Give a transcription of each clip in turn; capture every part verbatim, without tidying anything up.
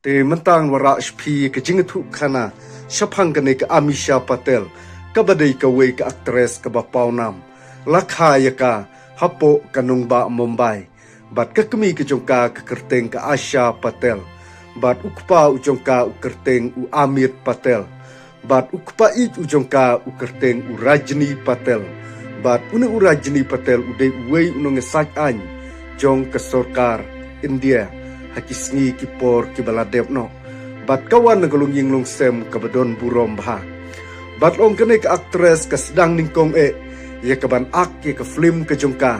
Te mynta ngan wanrah sha phi ka jingïathuhkhana shaphang kane ka Ameesha Patel, kaba dei kawei ka actress kaba pawnam. La kha ïa ka hapoh ka nongbah Mumbai. Bad ka kmie ka jong ka ka kyrteng ka Asha Patel. Bad u kpa u jong ka u kyrteng u Amit Patel. Bad u kpa ïeit u jong ka u kyrteng u Rajni Patel. Bad une u Rajni Patel u dei uwei u nongïasaid aiñ jong ka sorkar India ha ki sngi ki por kiba la dep noh. Bad ka wan na ka longïing longsem kaba don burom bha. Bad la ong kane ka actress ka sdang nyngkong eh ïa kaban ak ïa ka film ka jong ka,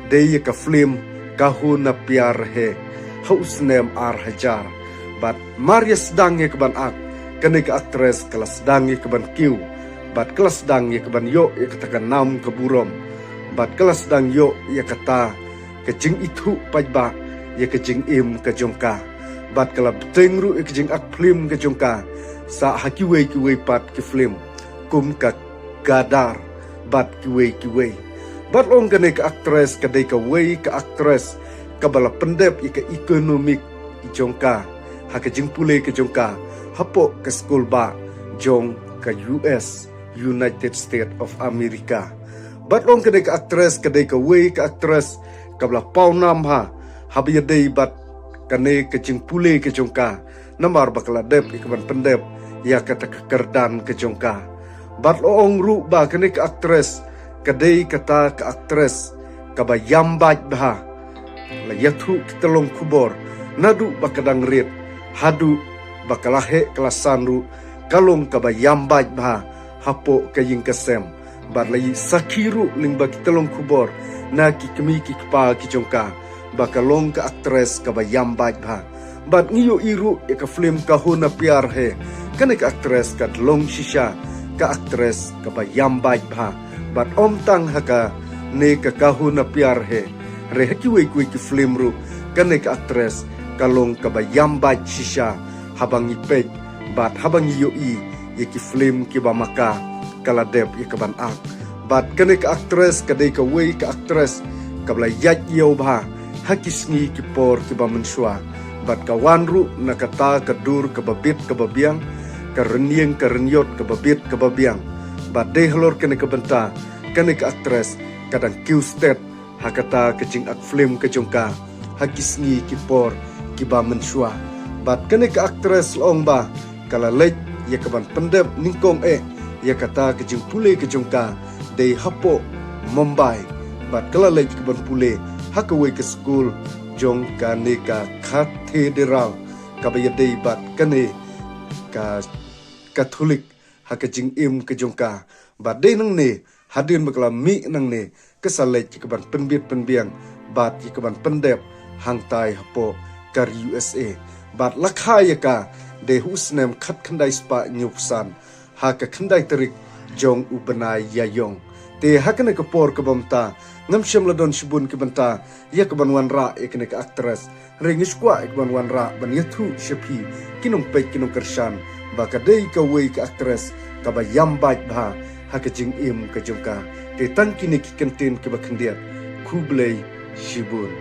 dei ïa ka film Kaho Na Pyar Hai ha u snem ar hajar. Bad mar ïa sdang ïa kaban ak, kane ka actress ka la sdang ïa kaban kiew. Bad ka la sdang ïa kaban ïoh ïa kata ka nam ka burom. Bad ka la sdang ïoh ïa kata ka jingithuh paidbah ïa ka jingim ka jong ka. Bad ka la bteng ruh ïa ka jingak film ka jong ka sha ha kiwei kiwei pat ki film, kum ka Gadar bad kiwei kiwei. Bad la ong kane ka actress ka dei kawei ka actress kaba la pyndep ïa ka economic jong ka ha ka jingpule ka jong ka hapoh ka skul bah jong ka U S, United States of America. Bad la ong kane ka actress ka dei kawei ka actress kaba la pawnam bha haba ïadei bad kane ka jingpule ka jong ka, namar ba ka la dep ïa kaban pyndep ïa kata ka kyrdan ka jong ka. Bad la ong ruh ba kane ka actress ka dei kata ka actress kaba ïam bait bha. La ïathuh ki tyllong khubor naduh ba ka dang rit haduh ba ka la heh ka la san ruh, ka long kaba ïam bait bha hapoh ka ïing ka sem. Bad la ïohi sakhi ruh lyngba ki tyllong khubor na ki kmie ki kpa ki jong ka ba ka long ka actress kaba ïam bait bha. Bad ngi ïohi ruh ïa ka film Kaho Na Pyar Hai, kane ka actress ka long shisha ka actress kaba ïam bait bha. Bad ym tang ha kane ka Kaho Na Pyar Hai, hynrei ha kiwei kiwei ki film ruh kane ka actress ka long kaba ïam bait shisha. Haba ngi peit bad haba ngi ïohi ïa ki film kiba ma ka, ka la dep ïa kaban ak. Bad kane ka actress ka dei kawei ka actress kaba la ïaid ïew bha ha ki sngi ki por kiba mynshuwa. Bad ka wan ruh na kata ka dur kaba bit kaba biang, ka rynïeng ka rynïot kaba bit kaba biang. Bad dei halor kane ka bynta kane ka actress ka dang kiew stet ha kata ka jingak film ka jong ka ha ki sngi ki por kiba mynshuwa. Bad kane ka actress la ong ba ka la leit ïa kaban pyndep nyngkong eh ïa kata ka jingpule ka jong ka dei hapoh Mumbai. Bad ka la leit kaban pule ha kawei ka skul jong kane ka cathedral kaba ïadei bad kane ka Katholik ha ka jingim ka jong ka. Bad dei nangne, hadien ba ka la mih nangne, ka sa leit kaban pynbit pynbiang bad ïa kaban pyndep hangtai hapoh ka ri U S A. Bad la kha ïa ka dei ha u snem khatkhyndai spah hynñiewphew san ha ka khyndai tarik jong u bnai Ïaïong. Te ha kane ka por kaba mynta ngam shym la don shibun ki bynta ïa kaban wanrah ïa kane ka actress. Hynrei ngi sngewkwah ïa kaban wanrah ban ïathuh sha phi ki nongpeit ki nongkyrshan ba ka dei kawei ka actress kaba ïam bait bha ha ka jingim ka jong ka. Te tang kine ki kyntien kiba khyndiat. Khublei shibun.